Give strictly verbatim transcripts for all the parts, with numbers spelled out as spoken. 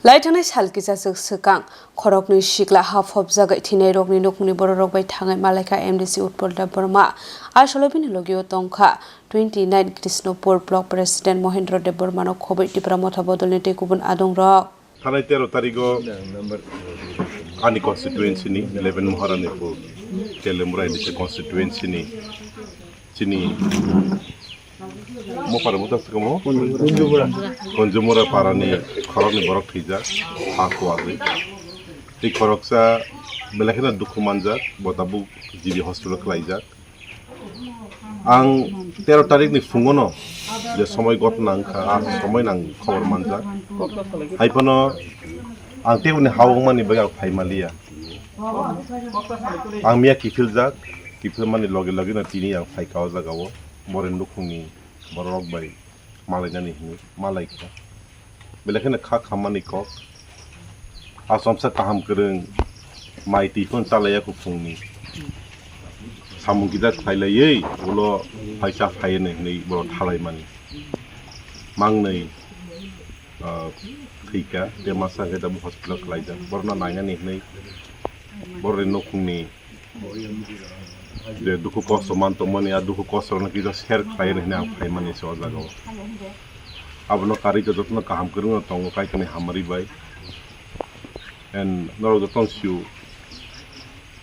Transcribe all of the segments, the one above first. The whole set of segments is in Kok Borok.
Lai thangnai sal kisa swk swkang khoroknwi sikla ha phobjagwi thwinairokni nukmungni bororok bai thangwi malaikha M D C Utpal Debbarma. A salo bini logio tongkha twenty nine Krishnapur Block President Mohendra Debbarmano khobwi Tipra Motha Bodolni tei kubun adongrok. Thanai tero tarigo ani constituency ni eleven Maharanipur Telemura N D C constituency ni chini mopar mota sikamo Kunjumura parani khorokni borok thwijak ha kuwagwi. Tei khoroksa belai kheno dukhu manjak, bo tabuk G B hospital khlaijak. Ang tero tarikni phungono je somoi ghotna wngkha, a somoi nang khobor manjak. Haiphano ang teboni ha wngmani bagwi ang phai manliya. Ang miya kiphiljak, kiphilmani loge loge no tini ang phaikha o jaga o, boreni nukhungni borok bai malainani hinwi malaikha. Belai kheno kha khammani kok. Achomsa kaham kwrwng mai twi phano chalaiya kuphungni. Samung kisa khlailaiwi ulo phaisa phaiya hinwi borok thalaimani. Mangnwi, ah, thwikha, tei masa khe tabuk hospital khlaijak. Borokno nainani hinwi borokni nukhungni je dukhu kosto man tongmani, a dukhu kosto rokno kisa share khlai rw hinwi ang phaimani se o jaga o. Abono karwi khe jotono kaham kwrwngno tongo Kaitorni hamari bai. And norok jotono sio,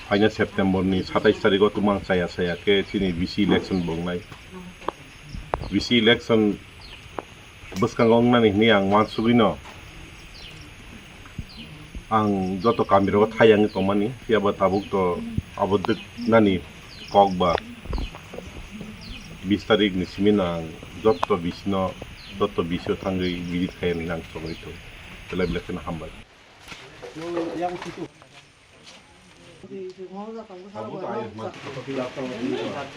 phaina September ni satais tarikh o tumang chaya chaya khe chini V C election bo wngnai. V C election bwskango wngnani hinwi ang uansugwino ang joto kamirogo thai wngwi tongmani, phiyaba tabuk to abo dwknani kok ba bis tarikh ni simi no ang joto bisino, joto bisio thangwi visit khai hinwi ang chongwi tongo. Belai belai kheno hambai.